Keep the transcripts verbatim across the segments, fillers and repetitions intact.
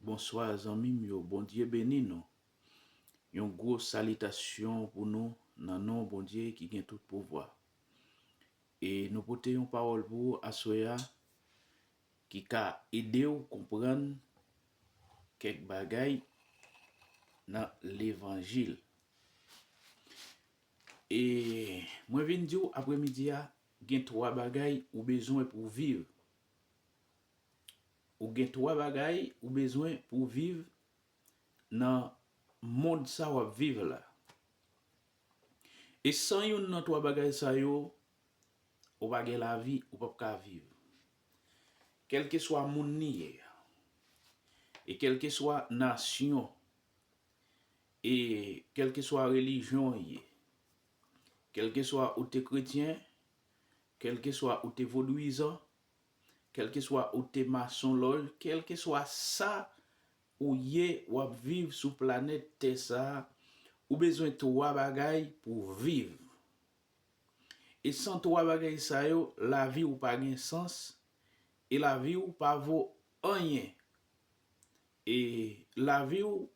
Bonswa zanmi m yo, Bondye beni nou. Yon gwo salitasyon pou nou nan non Bondye ki gen tout pouvwa. E nou pote yon pawòl pou ou aswè a ki ka ede w konprann kèk bagay nan levanjil. E mwen vin di w apremidi a, gen twa bagay ou bezwen pou w viv. Ou gen twa bagay ou bezwen pou w viv nan mond sa w ap viv la. E san youn nan twa bagay sa yo, ou pa gen lavi, ou p ap ka viv. Kèlkeswa moun li ye, e kèlkeswa nasyon, e kèlkeswa relijyon w ye, kèlkeswa ou te kretyen, kèlkeswa ou te vodouyizan, kèlkeswa ou te masonlòj, kèlkeswa sa ou ye, w ap viv sou planèt tè sa a, ou bezwen twa bagay pou w viv. E san twa bagay sa yo, lavi w pa gen sans, e lavi w pa vo anyen. E lavi w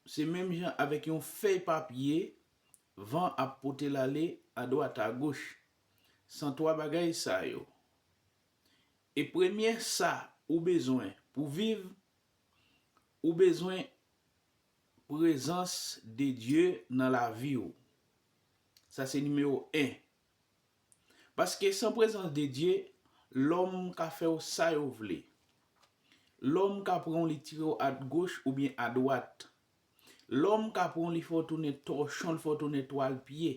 se menm jan avèk yon fèy papye van ap pote l ale adwat agoch. San twa bagay sa yo. E premye sa ou bezwen pou viv, ou bezwen prezans de Dye nan lavi w. Sa se nimewo en. Paske san prezans de Dye, lòm ka fè w sa yo vle. Lòm ka pran w, li tire w agoch oubyen adwat. Lòm ka pran w, li fè w tounen tòchon, li fè w tounen twal pye.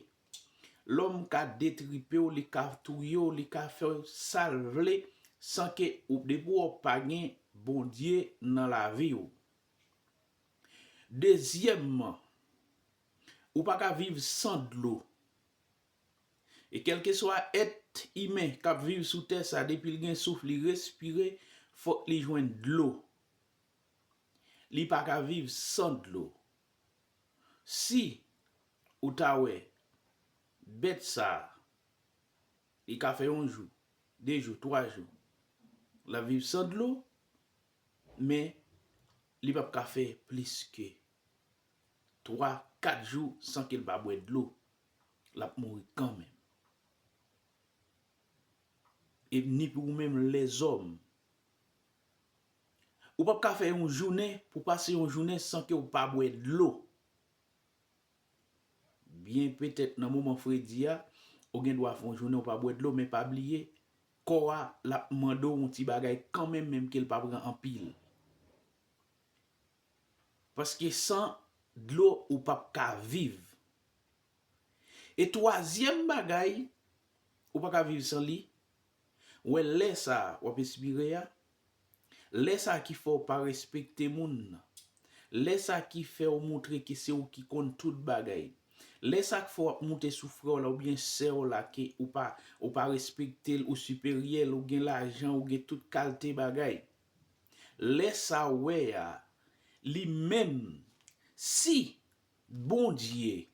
Lòm ka detripe w, li ka touye w, li ka fè w sa l vle, san ke ou, depi w pa gen Bondye nan lavi w. Dezyèmman, ou pa ka viv san dlo. E kèlkeswa èt imen k ap viv sou tè sa, depi l gen souf, li respire, fòk li jwenn dlo. Li pa ka viv san dlo. Si ou ta wè bèt sa a, li ka fè yon jou, de jou, twa jou, l ap viv san dlo, men li p ap ka fè plis ke twa, kat jou san ke l pa bwè dlo. L ap mouri kanmenm. E ni pou ou menm lèzòm. Ou p ap ka fè yon jounen, pou pase yon jounen san ke w pa bwè dlo. Byen petèt nan moman fredi a, ou gen dwa fè yon jounen ou pa bwè dlo, men pa bliye, kò a, l ap mande w yon ti bagay kanmenm, menm ke l pa pran anpil. Paske san dlo, ou p ap ka viv. E twazyèm bagay, ou pa ka viv san li. Wè lè sa a w ap espire a, lè sa a ki fè w pa respekte moun nan, lè sa a ki fè w montre ke se ou ki konn tout bagay, lè sa a ki fè w ap moute sou frè w la oubyen sè w la ke ou pa, ou pa respekte l, ou siperyè l, ou gen lajan, ou gen tout kalte bagay. Lè sa a w wè a, li menm, si Bondye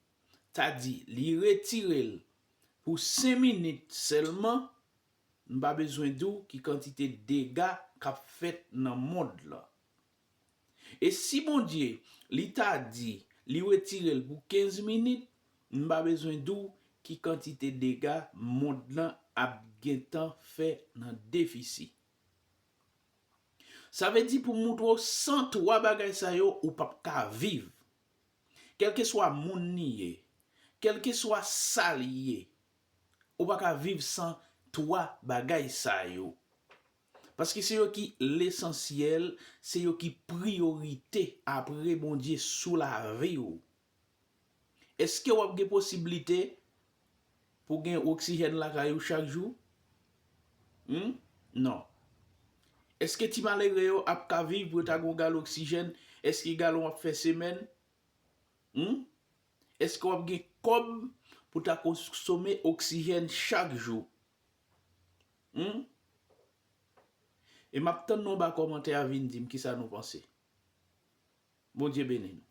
ta di li retire l pou senk minit sèlman, m pa bezwen di w ki kantite dega k ap fèt nan mond lan. E si Bondye, li ta di li retire l pou kenz minit, m pa bezwen di w ki kantite dega mond lan ap gentan fè nan defisi. Sa vle di pou m montre w san twa bagay sa yo, ou p ap ka viv. Kèlkeswa moun li ye, kèlkeswa sa li ye, ou pa ka viv san twa bagay sa yo. Paske se yo ki lesansyèl, se yo ki priyorite apre Bondye sou lavi w. Èske w ap gen posiblite pou gen oksijèn lakay ou chak jou? Hmm? Non. Èske ti malere yo ap ka viv pou yo ta gen yon galon oksijèn? Èske galon ap fè semèn? Hmm? Èske w ap gen kòb pou ta konsome oksijèn chak jou? Hmm? E m ap tann nou anba kòmantè a, vin di m kisa nou panse. Bondye beni nou.